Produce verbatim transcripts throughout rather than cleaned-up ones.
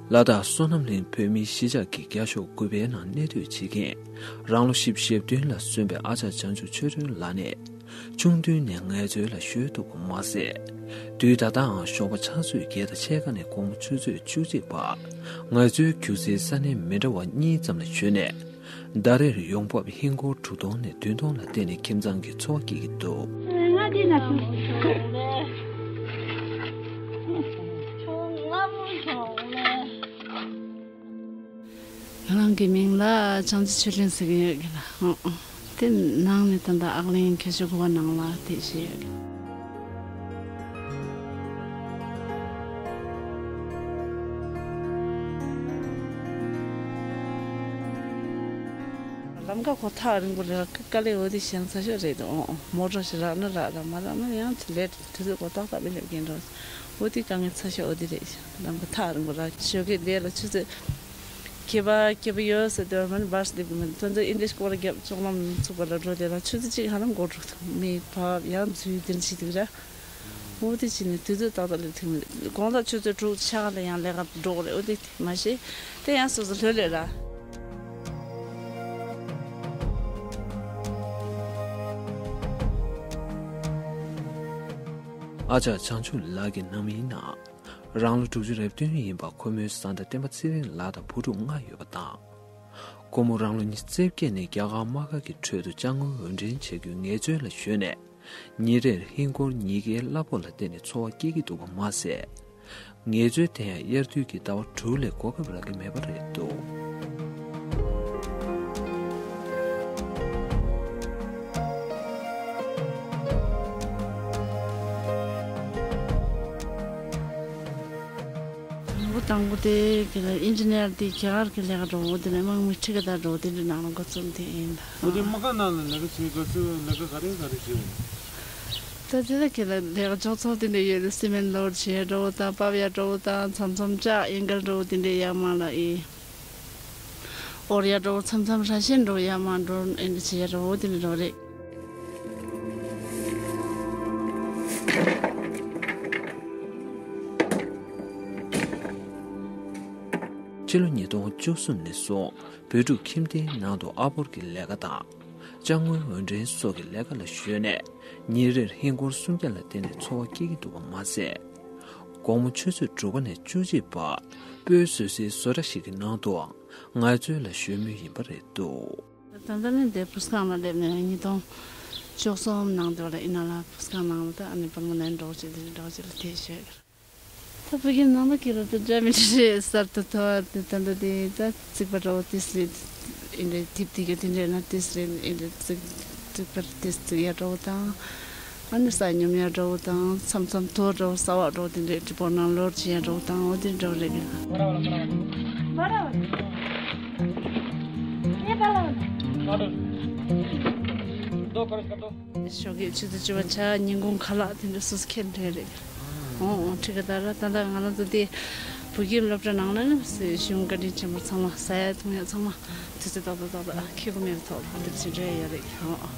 ལ་དྭགས་བསོད་ནམས་གླིང་བོད་མིའི་གཞིས་ཆགས་ཀྱི་བརྒྱ་ཤོག་དགུ་པའི་ནང་གནས་སྡོད་བྱེད་མཁན་རང་ལོ་བཞི་བཅུ་ཞེ་བདུན་ལ་སོན་པའི་ཨ་ཅག་བྱང་ཆུབ་ཆོས་སྒྲོན་ལགས་ནས། ཆུང་དུས་ནས་ངལ་རྩོལ་ལ་གཞོལ་ཐུབ་པ་མ་ཟད། དུས་ད་ལྟའང་ཞོགས་པ་ཕྱག་ཚོད་བརྒྱད་དང་ཕྱེད་ཀ་ནས་དགོང་མོ་ཆུ་ཚོད་བཅུ་གཅིག་བར་ངལ་རྩོལ་རྒྱུག་སའི་ས་གནས་མི་འདྲ་བ་གཉིས་ཙམ་ལ་བྱོན་ནས། ཟླ་རེར་ཡོང་འབབ་ཧིན་སྒོར་དྲུག་སྟོང་ནས་བདུན་སྟོང་ལ་བརྟེན་ནས་ཁྱིམ་ཚང་གི་འཚོ་བ་སྐྱེལ་གྱི་འདུག། ང་འདི་ན་བཞུགས། ཆུང་སླ་མོ་ཆུང་ལེ། ང་རང་གི་མིང་ལ་བྱང་ཆུབ་ཆོས་སྒྲོན་ཟེར་གྱི་ཡོད་ཀྱི་ལ། ཨོ་ཨོ། དེ་ནང་ནས་ད་ལྟ་ཨག་གླིང་ཁྱད་ཆོས་དགུ་པ་ནང་ལ་དེ་བཞེས་ཡོད་ཀྱི། ལམ་ཁ་ཁོ་ཐག་རིང་པོ་རེད། དཀའ་ལས་འོ་དེ་ཞན་ཚ་ཤོས་རེད་འདུག། ཨོ་ཨོ། མོ་ཊ་ཞིག་རག་ན་རག་རག་མ་རག་ན་ཡང་དེ་ལས་དུས་ཚོད་ཁོ་ཏག་ཏག་མི་སླེབས་མཁན་འགྲོ། འོ་དེ་དཀའ་ངལ་ཚ་ཤོས་འོ་དེ་རེད། ལམ་ཁ་ཐག་རིང་པོ་རག། ཞོགས་ཀས་བསྡད་ལ་ཆུ་ཚོད་ཁྱད་པར་ཁྱད་པར་ཡོད་ཟེར་དུས་མ་ནི་བར་སླེབས་ཀྱི་མ་རེད། ད་ཚོད་ཨིན་ལིཤ་སྐོར་རྒྱབ་ཅོག་ལམ་ཚུགས་པ་ལ་འགྲོ་དེ་ལ་ཆུ་ཚོད་གཅིག་ཧ་ལམ་འགོར་འགྲོ་ཐུབ། མི་བབ་ཡང་འཛུལ་དེ་འདྲ་བྱེད་དུས་ར། འོ་དེ་བྱས་ནས་དུས་ཚོད་ཏག་ཏག་སླེབས་ཐུབ་མི་རེད། དགོང་དག་ཆུ་ཚོད་དྲུག་ཕྱེད་ཀ་ལ་ཡང་ལས་ཀ་འགྲོ་གི་རེད། འོ་དེ་མ་ཤེས། དེ་ཡང་སོ་སོ་ལྷོད་ལྷོད་ར། ཨ་ཅག་བྱང་ཆུབ་ལགས་ཀྱི་ནང་མིའི་ནང་རང་ལོ་དྲུག་ཅུ་རེ་བདུན་ཡིན་པ་ཁོ་མོའི་བཟའ་ཟླ་བསྟན་པ་ཚེ་རིང་ལགས་དང་བུ་ཕྲུག་ལྔ་ཡོད་པ་དང་། ཁོ་མོ་རང་ལོ་ཉི་ཤུ་རྩ་བརྒྱད་ནས་རྒྱ་གར་དམག་སྒར་གྱི་ཁྲོད་དུ་ཅ་དངོས་འོར་འདྲེན་བྱ་རྒྱུའི་ངལ་རྩོལ་ལ་ཞུགས་ནས། ཉིན་རེར་ཧིན་སྒོར་ཉིས་བརྒྱའི་གླ་ཕོགས་ལ་བརྟེན་ནས་འཚོ་བ་སྐྱེལ་གྱི་འདུག་པ་མ་ཟད། ངལ་རྩོལ་དེ་ཡང་དབྱར་དུས་ཀྱི་ཟླ་བ་དྲུག་ལས་གོ་སྐབས་རག་གི་མེད་པ་རེད་འདུག། དང་པོ་དང་པོ་དེ་གི་ལ་ཨིན་ཇི་ནི་ཡར་དེ་རྒྱ་གར་གི་ལས་ཀ་འགྲོ་འོ་དེ་ལ་དམག་མི་ཁྲི་ཀ་དང་འགྲོ་དེ་འདྲ་ནང་ལ་འགོ་རྩོམ་དེ་ཡིན་ད། འོ་དེ་དམག་སྒར་ནང་ལ་ལས་ཀ་བྱེད་དགོས་ཚུལ་ལས་ཀ་ག་རེ་ག་རེ་བྱེད་འོང་། ད་དེ་ལ་གི་ལ་ལས་ཀ་ཅོག་ཚོགས་དེ་འདྲ་ཡོད་རེད། སི་མེན་ལོར་བྱེད་འགྲོ་དང་པབ་ཡ་འགྲོ་དང་མཚམས་མཚམས་ལྕགས་ཡིན་གལ་འགྲོ་དེ་འདྲ་ཡ་མ་ལ་ཨི། འོར་ཡ་འགྲོ་མཚམས་མཚམས་ར་ཤན་འགྲོ་ཡ་མ་འགྲོ་ཨེ་འདྲ་བྱེད་ཡ་འགྲོ་དེ་འདྲ་འགྲོ་རེད། ཕྱི་ལོ་ཉིས་སྟོང་བཅུ་གསུམ་ནས་བཟུང་བོད་ཕྲུག་ཁྱིམ་སྡེའི་ནང་དུ་ཨ་ཕོར་གྱི་ལས་ཀ་དང་། ཅ་དངོས་འོར་འདྲེན་སོགས་ཀྱི་ལས་ཀ་ལ་གཞོལ་ནས་ཉིན་རེར་ཧིན་སྒོར་སུམ་བརྒྱ་ལ་བརྟེན་ནས་འཚོ་བ་སྐྱེལ་གྱི་འདུག་པ་མ་ཟད། དགོང་མོ་ཆུ་ཚོད་དྲུག་པ་ནས་བཅུ་གཅིག་བར་སྤོས་བཟོ་སའི་བཟོ་གྲྭ་ཞིག་གི་ནང་དུའང་ངལ་རྩོལ་ལ་གཞོལ་མུས་ཡིན་པ་རེད་འདུག། ད་ལྟ་ནི་འདིར་བུ་སྒང་ལ་སླེབས་ནས་ཉིས་སྟོང་བཅུ་གསུམ་ནང་དུ་ལ་ཡིན་ན་ལ་བུ་སྒང་ནང་ལ་ད་ཨ་ནི་པར་མ་ནན་འགྲོ་བྱེད་དེ་འགྲོ་བྱེད་ལ་དེ་བཤད། ད་ཕ་གི་ནང་ལ་ཁྱེད་རང་ཚོ་འདྲ་མི་འདྲ་རེད། གསར་དུ་ཐོ་བ་དེ་ད་ལྟ་དེ་ད་རྩིག་པ་འདྲ་བོ་ཏིས་རེད། ཨིན་རེད་དིབ་དེ་ག་དེ་འདྲས་ན་ཏིས་རེད། ཨིན་རེད་རྩིག་རྩིག་པ་ཏིས་རྩིག་ཡ་འདྲ་བོ་དང་། ཨ་ནི་ས་སྙོམས་ཡ་འདྲ་བོ་དང་མཚམས་མཚམས་ཐོ་འདྲ་བོ་ས་བག་འདྲ་བོ་དེ་འདྲས་དྲི་པོ་ནང་ལོར་བྱེད་ཡ་འདྲ་བོ་དང་འོ་དེ་འདྲ་བོ་རེད་གི། ཞོགས་ཀས་ཆུ་ཚོད་བཅུ་པ་ཆ་ཉིན་གུང་ཁ་ལག་དེ་འདྲ་སོ་སོ་ཁྱེར་འགྲོ་ཡ་རེད། ཨོ་ཨོ་ཁྲི་ཀ་ད་ར་ད་ལྟ་ང་རང་ཚོ་དེ་བོད་ཁྱིམ་སློབ་གྲྭ་ནང་ལ་ནི་སེ་གཞུང་བཀའ་དྲིན་ཆེན་པོ་ཚང་མ་ཟ་ཡ་འཐུང་ཡ་ཚང་མ་དུས་ཚོད་ཏག་ཏག་ཏག་ཏག་ཁེ་གོ་མེད་པའི་ཐོག་འདིར་ཕྱིན་འགྲོ་ཡ་ཡོད་རེད། ཨོ་ཨོ།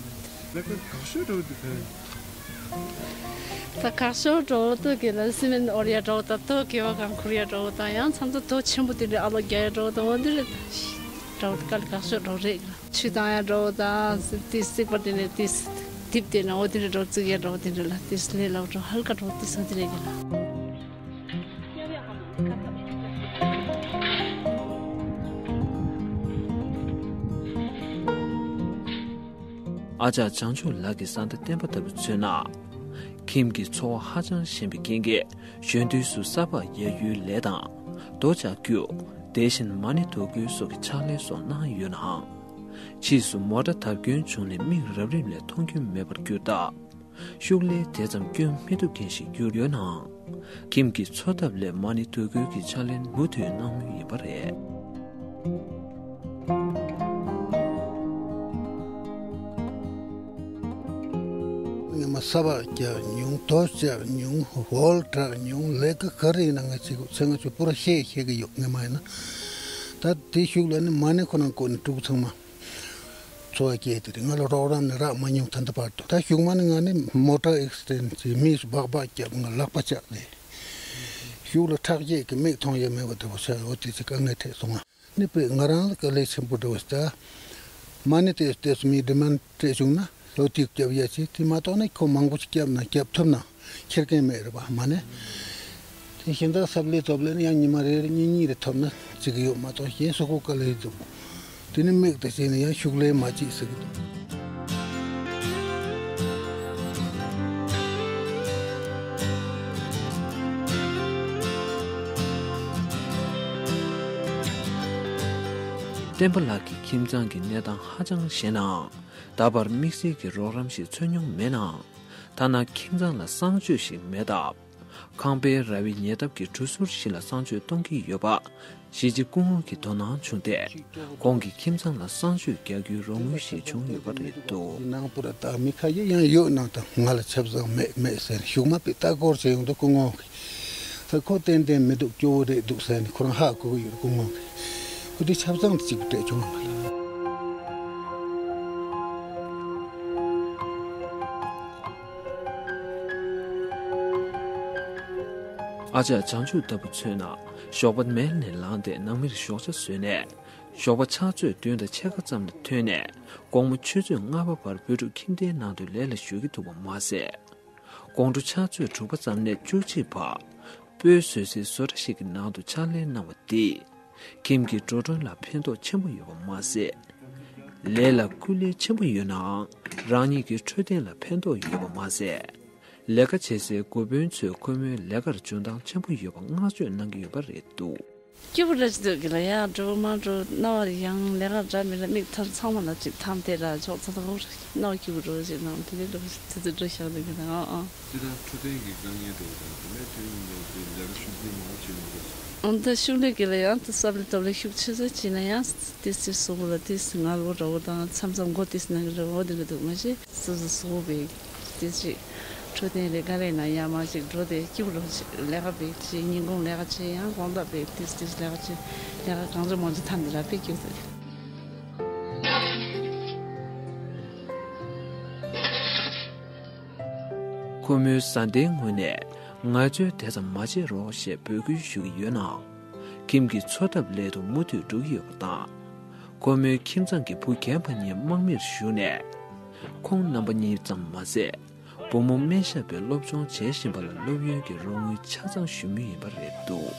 ལས་ཀ་དགའ་ཤོས་འདྲ་བོ་དེ་ག་རེ། ད་དགའ་ཤོས་འདྲ་བོ་ཏོ་གི་ལ་སི་མེན་འོར་ཡ་འདྲ་བོ་དང་ཏོ་གི་བ་གང་ཁུར་ཡ་འདྲ་བོ་དང་ཡང་མཚམས་མཚམས་ཏོ་ཆེན་པོ་དེ་འདྲའི་ཨ་ལོ་རྒྱག་ཡ་འདྲ་བོ་དང་འོ་འདི་རེད། འདྲ་བོ་དེ་དཀའ་ལས་དགའ་ཤོས་འདྲ་བོ་རེད། ཆུ་བཏང་ཡ་འདྲ་བོ་དང་ཏིས་རྩིག་པ་དེ་ནས་ཏིས་དིབ་དེ་ན་འོ་དེ་འདྲ་འདྲ་བོ་རྩིག་ཡ་འདྲ་བོ་དེ་འདྲ་ལ་ཏིས་ལས་སླ་བོ་འདྲ་བོ་ཧལ་ཀ་འདྲ་བོ་ཏིས་འོ་དེ་རེད་གི་ལ། ཨ་ཅག་བྱང་ཆུབ་ལགས་ཀྱི་བཟའ་ཟླ་བསྟན་པ་ལྟ་བུ་མཚོན་ན། ཁྱིམ་གྱི་འཚོ་བ་ཧ་ཅང་ཞན་པའི་རྐྱེན་གྱིས་གཞོན་དུས་སུ་ས་ཕག་གཡར་རྒྱུའི་ལས་དང་། རྡོ་བཅག་རྒྱུ། དེ་བཞིན་མ་ཎི་འདོན་རྒྱུ་སོགས་ཀྱི་ཕྱག་ལས་སོགས་གནང་ཡོད་ནའང་། ཕྱིས་སུ་མོ་ཊ་བརྡབ་སྐྱོན་བྱུང་ནས་མིག་རབ་རིབ་ལས་མཐོང་རྒྱུ་མེད་པར་གྱུར་སྟབས། ཤུགས་ལས་དེ་ཙམ་སྐྱོན་མི་ཐུབ་མཁན་ཞིག་གྱུར་ཡོད་ནའང་། ཁྱིམ་གྱི་འཚོ་ཐབས་ལས་མ་ཎི་འདོན་རྒྱུ་གི་ཕྱག་ལེན་མུ་མཐུད་གནང་མུས་ཡིན་པ་རེད། ངས་མ་ས་ཕག་རྒྱག་མྱོང་། རྡོ་བཅག་མྱོང་། ཧོལ་བྲག་མྱོང་། ལས་ཀ་ག་རེ་ཡིན་ན་ངས་བྱེད་དགོས། ཚེ་སྔ་ཆོས་པུ་ར་ཤེས་ཤེས་ཀྱི་ཡོད། ངས་མ་ཡིན་ན་ད་དེ་ཤུགས་ལ་ནི་མ་ཎི་ཁོ་ན་བཀོལ་ནས་ཕྲུ་གུ་ཚང་མ་འཚོ་བ་སྐྱེལ་དེ་རེད། ང་ལ་རོགས་རམ་ནི་རག་མ་མྱོང་། ད་ལྟ་བར་དུ་ད་གཞུག་མ་ནི་ང་ནི་མོ་ཊ་ཨེག་སི་ཌེན་ཊི་བྱས་མིས་སྦག་སྦག་བརྒྱབ། ང་ལག་པ་བཅག་རེད། གཞུག་ལ་ཁྲག་རྒྱས་ཀྱི་མིག་མཐོང་ཡས་མེད་པ་དེ་བོ་ཆགས་ཡོད། དེ་ཚེ་དཀའ་ངལ་འཕྲད་སོང་ང་། ནི་པས་ང་རང་ལ་དཀའ་ལས་ཆེན་པོ་འགྲོ་བ་ཞིག་ད། མ་ཎི་དེ་དེ་སུ་མི་འདི་མན་སྤྲད་བྱུང་ན་ལོ་དེ་སྐྱབས་ཡ་ཆེ། དེ་མ་གཏོགས་ནི་ཁོ་མང་པོ་ཞིག་སྐྱབས་ན་སྐྱབས་ཐུབ་ན་ཁྱེར་མཁན་མེད་རེད་པ། མ་ཎི་དེ་གཞན་དག་སབ་ལེ་ཙོབ་ལེ་ནི་ཡང་ཉི་མ་རེ་རེ་གཉིས་གཉིས་རེ་ཐོབ་ན་ཅིག་ཡོད་མ་གཏོགས་གཞན་སུ་གོ་དཀའ་ལས་འདུག། དེ་ནི་མིག་དང་བྱས་ནས་ཡང་ཤུགས་ལས་མ་བྱེད་ཟེར་གི་འདུག། བསྟན་པ་ལགས་ཀྱི་ཁྱིམ་ཚང་གི་གནས་སྟངས་ཧ་ཅང་ཞན་ནའང་། ད་བར་དམིགས་བསལ་གྱི་རོགས་རམ་ཞིག་འཚོལ་མྱོང་མེད་ནའང་། ཐ་ན་ཁྱིམ་ཚང་ལ་གསང་སྤྱོད་ཞིག་མེད་སྟབས། ཁང་པའི་ར་བའི་ཉེ་འདབས་ཀྱི་གྲུ་ཟུར་ཞིག་ལ་གསང་སྤྱོད་གཏོང་གི་ཡོད་པ། གཞིས་བྱེས་སྐུ་ངོ་གིས་དོ་སྣང་བྱུང་སྟེ། ཁོང་གི་ཁྱིམ་ཚང་ལ་གསང་སྤྱོད་རྒྱག་རྒྱུའི་རོགས་དངུལ་ཞིག་བྱུང་ཡོད་པ་རེད་འདུག། ནང་པུ་ར་ད་མི་ཁ་ཡེ་ཡང་ཡོད་ནང་དང་ང་ལ་ཆབ་གསང་མེད་མེད་ཟེར་གཞུག་མ་པའི་ལྟ་སྐོར་བྱེད་ཡོང་དུས་སྐུ་ངོ་གིས། ད་ཁོ་ཏན་ཏན་མི་འདུག་སྐྱོ་བོ་རེད་འདུག་ཟེར་ནས་ཁོ་རང་ཧ་གོ་གི་ཡོད། སྐུ་ངོ་གིས་ཁོ་དེ་ཆབ་གསང་དེ་གཅིག་པུ་སྤྲད་བྱུང་བ་མ་རེད། ཨ་ཅག་བྱང་ཆུབ་ལྟ་བུ་མཚོན་ན་ཞོགས་པ་མལ་ནས་ལངས་ཏེ་ནང་མིར་ཞོགས་ཇ་བཟོས་ནས། ཞོགས་པ་ཕྱག་ཚོད་བདུན་དང་ཕྱེད་ཀ་ཙམ་ལ་ཐོན་ནས་དགོང་མོ་ཆུ་ཚོད་ལྔ་པ་བར་བོད་ཕྲུག་ཁྱིམ་སྡེའི་ནང་དུ་ལས་ལ་གཞོལ་གྱི་འདུག་པ་མ་ཟད། དགོང་དྲོ་ཕྱག་ཚོད་དྲུག་པ་ཙམ་ནས་བཅུ་གཅིག་བར་སྤོས་བཟོ་སའི་བཟོ་གྲྭ་ཞིག་གི་ནང་དུ་ཕྱག་ལས་གནང་བ་འདིས་ཁྱིམ་གྱི་འགྲོ་གྲོན་ལ་ཕན་ཐོགས་ཆེན་པོ་ཡོད་པ་མ་ཟད། ལས་ལ་སྐུ་ལས་ཆེན་པོ་ཡོད་ནའང་རང་ཉིད་ཀྱི་འཕྲོད་བསྟེན་ལ་ཕན་ཐོགས་ཡོད་པ་མ་ཟད། ལས་ཀ་བྱེད་སའི་འགོ་དཔོན་ཚོས་ཁོ་མོའི་ལས་ཀར་འཇོན་ཐང་ཆེན་པོ་ཡོད་པ་བསྔགས་བརྗོད་གནང་གི་ཡོད་པ་རེད་འདུག། སྐྱིད་པོ་རེད་ཅི་འདུག་གི་ལ་ཡ་འགྲོ་མ་འགྲོ་རྣ་བ་ཡང་ལས་ཀ་འདྲ་མི་ལ་མིག་ཐར་ཚང་མ་ལ་ཅིག་ཐམ་དེ་ར་ཆོག་ཚ་ཐག་རྣ་བ་སྐྱིད་པོ་འགྲོ་ཅིག་ནང་དེ་དེ་འགྲོ་དེ་དེ་འགྲོ་ཤག་འདུག་གི་ལ་ཨ་ཨ། དེ་དང་འཕྲོད་བསྟེན་གྱི་དཀའ་ངལ་འགྲོ་དང་དེ་ནས་ཐོན་ཡོང་ནས་དེ་ལས་ཀ་ཤུགས་ཆེ་མང་པོ་བྱེད་མི་དགོས་སོ། ཨང་ད་ཤུགས་ལས་གི་ལ་ཡང་དེ་བསམ་བློ་སྟོབས་ལས་ཤུགས་ཆེ་ཚོད་བྱེད་ན་ཡང་དེ་སི་སོ་བོ་ལ་དེ་སི་ང་ལོ་འདྲ་བོ་དང་མཚམས་མཚམས་མགོ་དེ་སི་ན་གི་འདྲ་བོ་དེ་གི་འདུག་མ་གཞི། སོ་སོ་སོ་བའི་དེ་ཅིག་འཕྲོད་བསྟེན་རེ་དགའ་ལས་ན་ཡ་མ་ཅིག་འགྲོ་དེ་སྐྱིད་པོ་རོགས་ཅིག་ལས་ཀ་བེད་ཅིག་ཉིན་གུང་ལས་ཀ་ཅིག་ཡང་དགོང་དག་བེད་དེ་དེ་ལས་ཀ་ཅིག་ལས་ཀ་གང་ཅི་མང་ཅི་ཐམ་དེ་ལ་བེད་སྐྱིད་པོ། ཁོ་མོའི་བཟའ་ཟླའི་ངོས་ནས་ངལ་རྩོལ་དེ་ཙམ་མ་བྱེད་རོགས་ཞེས་འབོད་སྐུལ་ཞུ་གི་ཡོད་ནའང་། ཁྱིམ་གྱི་འཚོ་ཐབས་སླད་དུ་མུ་མཐུད་འགྲོ་གི་ཡོད་པ་དང་། ཁོ་མོའི་ཁྱིམ་ཚང་གི་བུ་རྒན་པ་གཉིས་དམག་མིར་ཞུགས་ནས། ཁོང་རྣམ་པ་གཉིས་ཙམ་མ་ཟད། བུ་མོ་སྨན་ཞབས་པའི་སློབ་སྦྱོང་བྱེད་བཞིན་པ་ལ་སློབ་ཡོན་གྱི་རོགས་དངུལ་ཆ་ཚང་ཞུ་མུས་ཡིན་པ་རེད་འདུག།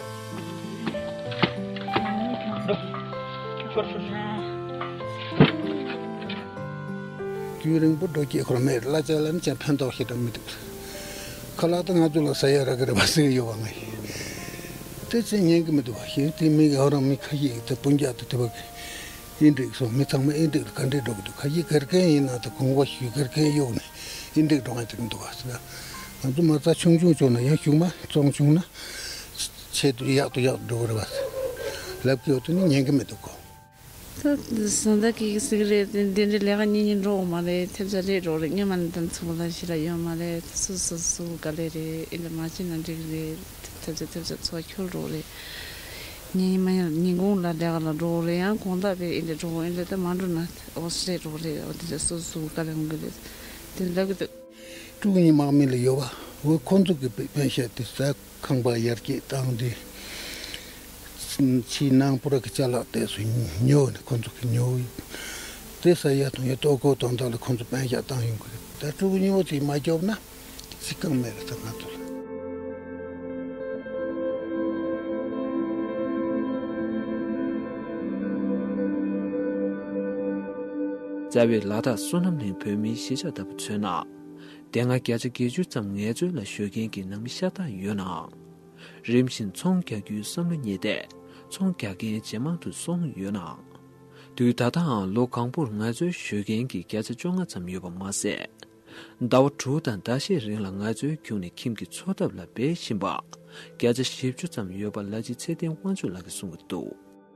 དུས་རིང་པོ་འགྲོ་སྐྱེས་ཁོ་རང་མེད་གླ་ཆ་ལ་ནི་ཅང་ཕན་ཐོགས་ཤིག་དང་མི་འདུག། ཁ་ལག་ཏུ་ང་ཚོ་ལ་ཟ་ཡ་རག་གི་རེད་པ་ཟེར་གྱི་ཡོད་པ་ང་ཡིན། དེ་ཚེ་ཉན་གི་མི་འདུག་པ་ཞེས་དེ་མི་གི་ཧོ་རང་མི་ཁ་ཤས་ཀྱི་དེ་སྤུན་ཀྱག་དེ་དེ་བ་གི་ཨིན་འགྲིག་སོང་། མི་ཚང་མ་ཨིན་འགྲིག་ལ་ག་འདྲས་འགྲོ་གི་འདུག། ཁ་ཤས་དགེ་རྒན་ཡིན་ན་དེ་གོང་བ་ཞུས་དགེ་རྒན་གཡོག་ནས་ཨིན་འགྲིག་འགྲོ་ང་དེ་གི་འདུག་པ་ཟེར། ང་ཚོ་མ་རྩ་ཆུང་ཆུང་བྱུང་ན་ཡང་གཞུག་མ་བཙོང་བྱུང་ན་ཆེད་དུ་ཡག་ཏུ་ཡག་ཏུ་འགྲོ་གི་རེད་པ་ཟེར་ལབ་ཀྱི་ཡོད་དུས་ནི་ཉན་གི་མི་འདུག་གོ། ད་བཟའ་ཟླ་གིས་ཟེར་གི་རེད། འདི་འདྲའི་ལས་ཀ་གཉེན་ཉེ་འགྲོ་འོང་མ་རེད། ཐེབས་ཆག་རེད་འགྲོ་རེད། སྔོན་མ་ནས་ད་ཚོང་ལ་ཞིག་ལ་ཡོད་མ་རེད། སོ་སོ་སོ་དཀའ་ལས་རེད། ཨེ་འདྲ་མ་བྱས་ན་འགྲིག་གི་རེད། ཐེབས་ཆག་ཐེབས་ཆག་འཚོ་བ་འཁྱོལ་འགྲོ་རེད། ཉིན་མ་ཉིན་གུང་ལ་ལས་ཀ་ལ་འགྲོ་རེད། ཡང་དགོང་དག་པས་ཨེ་འདྲ་འགྲོ་ཨེ་འདྲ་ད་མ་འགྲོ་ན་འོ་སྲེད་འགྲོ་རེད། འོ་དེ་འདྲ་སོ་སོ་དཀའ་ལས་འོང་གི་རེད། དེ་ལབ་གི་འདུག། ཕྲུ་གུ་གཉིས་དམག་མི་ལ་ཡོད་པ་འོ་ཁོ་ཚོ་གི་པན་ཤ་དེ་ཟ། ཁང་པ་ཡར་རྒྱས་བཏང་སྟེ། ཕྱིའི་ནང་པུ་ར་གི་ཅ་ལག་དེ་ཚོ་ཉོས་ནས་ཁོ་ཚོ་གིས་ཉོས་ཡོད། དེ་ས་ཡ་དང་ཡ་ལྟོ་གོས་དོན་དག་ལ་ཁོ་ཚོ་པན་ཤ་བཏང་ཡོང་གི་རེད། ད་ཕྲུ་གུ་གཉིས་པོ་དེ་མ་སྐྱོབ་ན་ཅི་གང་མེད་རེད་ད་ང་ཚོ་ལ། རྩ་བའི་ལ་དྭགས་བསོད་ནམས་གླིང་བོད་མིའི་གཞིས་ཆགས་ལྟ་བུ་མཚོན་ན། དེ་སྔ་བརྒྱ་ཆ་བརྒྱད་ཅུ་ཙམ་ངལ་རྩོལ་ལ་གཞོལ་མཁན་གྱི་ནང་མི་ཤ་སྟག་ཡོད་ནའང་། རིམ་བཞིན་ཚོང་རྒྱག་རྒྱུའི་བསམ་བློ་རྙེད་དེ་ཚོང་རྒྱག་མཁན་ཇེ་མང་དུ་སོང་ཡོད་ནའང་། དུས་ད་ལྟའང་ལོ་གང་པོར་ངལ་རྩོལ་གཞོལ་མཁན་གྱི་བརྒྱ་ཆ་བཅོ་ལྔ་ཙམ་ཡོད་པ་མ་ཟད། ཟླ་བ་དྲུག་དང་ཟླ་ཤས་རིང་ལ་ངལ་རྩོལ་བརྒྱུགས་ནས་ཁྱིམ་གྱི་འཚོ་ཐབས་ལ་འབད་བཞིན་པ་བརྒྱ་ཆ་བཞི་བཅུ་ཙམ་ཡོད་པ་ལ་ཅི་ཚེ་བརྟན་དབང་ཕྱུག་ལགས་ཀྱིས་གསུང་གི་འདུག།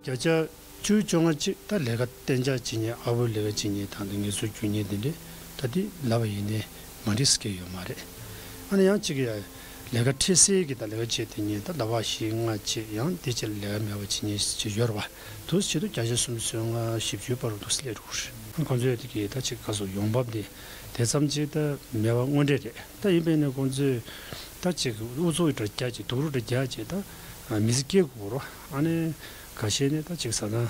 བརྒྱ་ཆ་བཅུ་བཅོ་ལྔ་ཅིག་ད་ལས་ཀ་གཏན་འཇགས་བྱེད་མཁན་ཨ་བོ་ལས་ཀ་བྱེད་མཁན་དང་དེ་ངལ་རྩོལ་རྒྱུག་མཁན་དེ་འདྲས་ད་དེ་ལབ་པ་ཡིན་ནའི་མ་འགྲིག་སྐད་ཡོད་མ་རེད། ཨ་ནི་ཡང་གཅིག་ཡ་ལས་ཀ་འཕྲལ་སེལ་གྱི་ད་ལས་ཀ་བྱེད་དེ་ཉིན་ད་ཟླ་བ་བཞི་ལྔ་བྱེད་ཡང་དེ་ཕྱིར་ལས་ཀ་མེད་པ་བྱེད་མཁན་ཅིག་ཡོད་རེད་བ། དུ་བྱེད་དུ་བརྒྱ་ཆ་སུམ་ཅུ་སོ་ལྔ་བཞི་བཅུའི་བར་དུ་སླེབས་འགྲོ་གི་རེད། ཁོང་ཚོས་དེ་གི་ད་ཅིག་ག་སོ་ཡོང་འབབ་དེ་དེ་ཙམ་ཅིག་ད་མེད་པ་དངོས་འབྲེལ་རེད། ད་ཡིན་པས་ནས་ཁོང་ཚོས། ད་ཅིག་ཨུ་ཚུགས་འདྲ་རྒྱག་ཅིག་སྡུག་རུས་འདྲ་རྒྱག་ཅིག་ད་མི་ཚེ་སྐྱེལ་དགོས་རོ། ཨ་ནི་ཁ་ཤས་ནི་ད་ཅིག་ཟ་ཐང་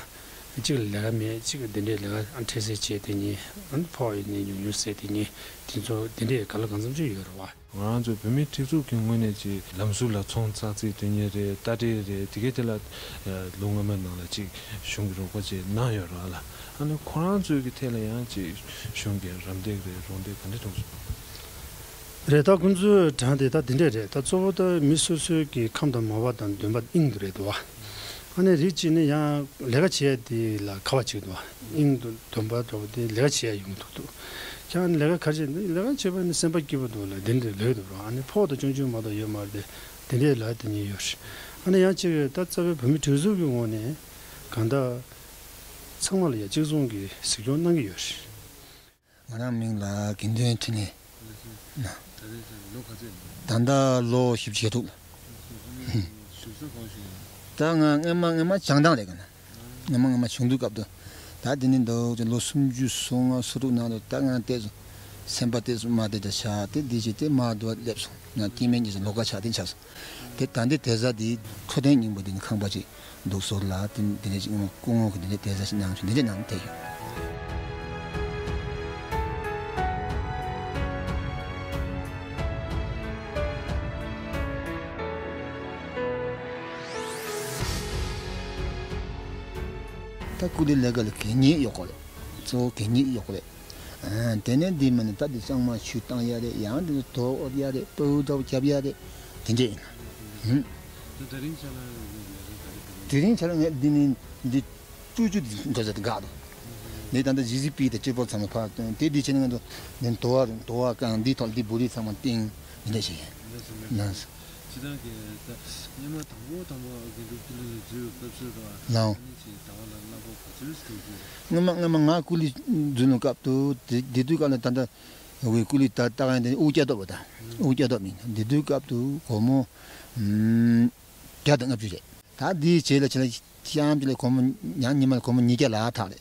ཅིག་ལས་ཀ་མེད་ཅིག་འདི་འདྲའི་ལས་ཀ་འཕྲལ་སེལ་བྱས་དེ་ཉིད་ཨ་ནི་ཕོགས་ཡིན་ནི་ཉུང་ཉུང་ཟེར་དེ་ཉིད་དེ་ཚོ་འདི་འདྲའི་ག་ལ་གང་འཚམ་ཅིག་ཡོད་རེད་བ། ང་རང་ཚོ་བོད་མིའི་སྒྲིག་འཛུགས་ཀྱི་ངོས་ནས་ཅིག་ལམ་ཟུར་ལ་ཚོང་ཙག་ཙིག་སྟོན་མཁན་རེད། རྟ་དྲེལ་རེད། དེ་གའི་དེ་ལ་ལོ་སྔ་མའི་ནང་ལ་ཅིག་གཞུང་གི་རོགས་པ་ཅིག་གནང་ཡོད་རེད་ལ། ཨ་ནི་ཁོ་རང་ཚོའི་གི་ཐད་ལ་ཡང་ཅིག་གཞུང་གི་རམ་འདེགས་རེད་རོགས་འདེགས་ག་འདྲ་གཏོང་སོང་། རེད། ད་ཁོང་ཚོའི་གྲངས་དེ་ད་དེ་འདྲས་རེད། ད་གཙོ་བོ་ད་མི་སོ་སོའི་གི་ཁམས་དང་མོས་པ་དང་འདུན་པ་དབྱིངས་དུ་རེད་འདུག་བ། ཨ་ནི་རིགས་གཅིག་ནི་ཡང་ལས་ཀ་བྱེད་ཡ་དེ་ལ་དགའ་བ་གཅིག་འདུག་བ། དབྱིངས་དུ་འདུན་པ་འདྲ་བོ་དེ་ལས་ཀ་བྱེད་ཡ་ཡོང་གི་འདུག་ཁྱེད་ལས་ཀ་ག་རེ་བྱེད་འདུག་ལས་ཀ་བྱེད་པ་ནི་སེམས་པ་སྐྱིད་པོ་འདུག་ལ་དེ་འདྲས་ལོས་འདུག་ར། ཨ་ནི་ཕོགས་དང་ཆུང་ཆུང་མ་གཏོགས་ཡོད་མ་རེད་དེ། དེ་འདྲས་ལ་དེ་ཉིད་ཡོད་རེད། ཨ་ནི་ཡང་གཅིག་ད་རྩ་བའི་བོད་མི་སྒྲིག་འཛུགས་ཀྱི་ངོས་ནས་གང་ལྟར་ཚང་མ་ལ་ཡ་གཅིག་མཚུངས་ཀྱི་གཟིགས་སྐྱོང་གནང་གི་ཡོད་རེད། ང་རང་མིང་ལ་དགེ་འདུན་འཕྲིན་ལས། ད་རེས་ལོ་ག་ཚོད་ཡིན། ད་ལྟ་ལོ་བཞི་བཅུ་ཞེ་དྲུག་ལ། བཞུགས་ས་གང་བཞུགས་ཡོད། ད་ང་སྔ་མ་སྔ་མ་བྱང་ཐང་རེད་ག་ན། སྔ་མ་སྔ་མ་ཆུང་དུས་སྐབས་དུ། ད་དེ་ནི་འདུག་ཅེས་ལོ་སུམ་ཅུ་སོ་ལྔ་སོ་དྲུག་ནང་དུ་ད་ང་བལྟས་སོང་། སེམས་པ་བལྟས་སོང་མ་བལྟས་ད་ཆ་དེ་འདི་བྱས་ཏེ་མ་འདུག་སླེབས་སོང་། ང་སྐྱེ་དམན་གྱི་ལོ་ཀ་ཆགས་དེ་ཆགས་སོང་། དེ་ད་འདི་དེ་ས་དེ་འཕྲོད་བསྟེན་སྙིང་པོ་དེ་ནི་ཁང་པ་ཅིག་འདུག་སོགས་ལ་དེ་འདི་འདྲ་ཅིག་སྐུ་ངོ་གི་འདི་འདྲ་དེ་ས་ཞིག་གནང་བྱུང་འདི་འདྲ་གནང་དེ་ཡོད། ད་སྐུ་ལས་ལས་ཀ་ལ་གད་སྙིགས་གཡོག་གོ་རེད། གཙོ་བོ་གད་སྙིགས་གཡོག་གོ་རེད། དེ་ནས་འདི་མ་ནི་ད་འདི་གཙང་མ་ཆུ་བཏང་ཡ་རེད། ཡང་འདི་དོ་འོར་ཡ་རེད། སྤོ་བོ་འདྲ་བོ་རྒྱབ་ཡ་རེད། དེ་འདྲས་ཡིན། ད་དེ་རིང་ཆ་ལ་ལས་ཀ་ག་རེ་ག་རེ། དེ་རིང་ཆ་ལ་ངས་འདི་ནི་འདི་ཅུ་ཅུ་འདི་འགྲོ་ས་དེ་འགག་འདུག་འདི་ད་ལྟ་ཇི་སི་པི་དང་ཅི་པོ་ཚང་མ་ཕར་བཏོན་དེ་འདི་བྱས་ནས་ང་ཚོ་འདི་དོ་བ་དོ་བ་གང་འདི་ཐོག་འདི་བོ་རི་ཚང་མ་བཏིང་འདི་འདྲས་བྱས་ཡིན། ལགས་སོ། སྤྱིར་བཏང་གི་ད་སྔོན་མ་དང་པོ་དང་པོ་དགེ་འདུན་སྐུ་ལས་ལ་འཛུལ་བའི་སྐབས་སུ་རེད་བ། ལའོ། ཨ་ནི་ཅིག་ཟླ་བ་ལ་གནམ་ལོ་ག་ཚོད་ཞིག་འགྲོ་རྒྱུ་རེད། སྔོན་མ་སྔོན་མ་ང་སྐུ་ལས་འཛུལ་ནོ་སྐབས་དུ་དེ་དེ་དུས་སྐབས་ལ་ད་ལྟ་འོའི་སྐུ་ལས་ད་ལྟ་ག་ཡང་དེ་དབུ་སྐྱ་སྟོབས་པ་ད་དབུ་སྐྱ་སྟོབས་མིན་འདི་དུས་སྐབས་དུ་སྒོར་མོ་ཨམ་བརྒྱ་དང་ལྔ་བཅུ་རེད། ད་འདིའི་རྗེས་ལ་ཆ་ལ་གཤམ་གྱི་ལ་སྒོར་མོ་ཡང་ཉི་མ་ལ་སྒོར་མོ་ཉིས་བརྒྱ་ལ་ཐག་རེད།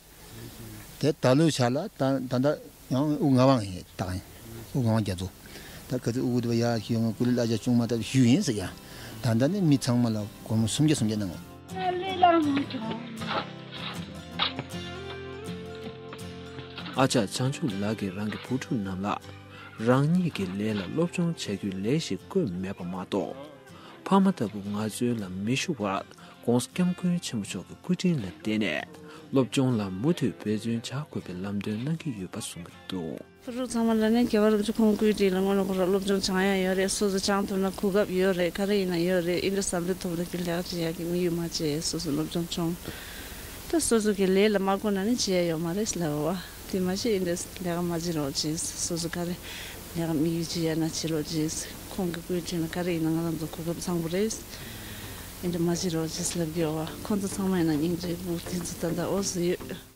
དེ་ད་ལོའི་ཆ་ལ་ད་ད་ལྟ་ཡང་དབུ་ལྔ་དབང་ཡིན་ད་ཡིན། དབུ་ལྔ་དབང་རྒྱ་མཚོ། ད་ག་ཚོད་དབུ་དེ་བ་ཡར་ཞུ་ང་སྐུ་ལས་གླ་ཆ་ཅུང་མ་ཐག་ཞུ་ཡིན་ཟེར་ཡ། ད་ལྟ་ནི་མི་ཚང་མ་ལ་སྒོར་མོ་སུམ་བརྒྱ་སུམ་བརྒྱ་གནང་ངོ་། ཨ་ཅག་བྱང་ཆུབ་ལགས་ཀྱིས་རང་གི་བུ་ཕྲུག་རྣམས་ལ་རང་ཉིད་ཀྱི་ལས་ལ་སློབ་སྦྱོང་བྱ་རྒྱུའི་ལས་ཤིག་བསྐོས་མེད་པ་མ་གཏོགས། ཕ་མ་ལྟ་བུ་ངལ་རྩོལ་ལ་མི་ཞུགས་པར་༧གོང་ས་༧སྐྱབས་མགོན་ཆེན་པོ་མཆོག་གི་སྐུ་དྲིན་ལ་བརྟེན་ནས་སློབ་སྦྱོང་ལ་མུ་མཐུད་འབད་བརྩོན་བྱ་དགོས་པའི་ལམ་སྟོན་གནང་གི་ཡོད་པ་གསུངས་ཀྱི་འདུག་ཕྲུ་གུ་ཚང་མ་ལ་ནི་རྒྱལ་བ་རིན་པོ་ཆེ་ཁོང་སྐུའི་དྲིན་ལ་དངོས་གནས་ཁོ་རང་སློབ་སྦྱོང་སྦྱང་ཡ་ཡོད་རེད། སོ་སོ་སྦྱང་ཐུབ་ན་གོ་སྐབས་ཡོད་རེད། ག་རེ་ཡིན་ན་ཡོད་རེད། ཨིན་དྲ་བསམ་བློ་ཐོབ་ན་ཀྱི་ལས་ཀ་བྱེད་ཡ་གི་དམིགས་ཡུལ་མ་བྱེད་སོ་སོ་སློབ་སྦྱོང་སྦྱོང་། ད་སོ་སོ་གི་ལས་ལ་མ་བསྐོར་ན་ནི་བྱེད་ཡ་ཡོད་མ་རེད་ལབ་པ་དེ་མ་གཞི་ཨིན་དྲ་ལས་ཀ་མ་བྱེད་རོགས་བྱེད། སོ་སོ་ག་རེ་ལས་ཀ་དམིགས་ཡུལ་བྱེད་ཡ་ན་བྱེད་རོགས་བྱེད། ཁོང་གི་སྐུའི་དྲིན་ལ་ག་རེ་ཡིན་ན་ང་རང་ཚོ་གོ་སྐབས་བཟང་པོ་རེད། ཨིན་དྲ་མ་བྱེད་རོགས་བྱེད་ལབ་ཀྱི་ཡོད་པ་ཁོང་ཚོ་ཚང་མ་ཡིན་ན་སྙིང་རྗེ་པོ་དེ་ཚོ་ད་ལྟ་འོ་ཟི་ཡོད།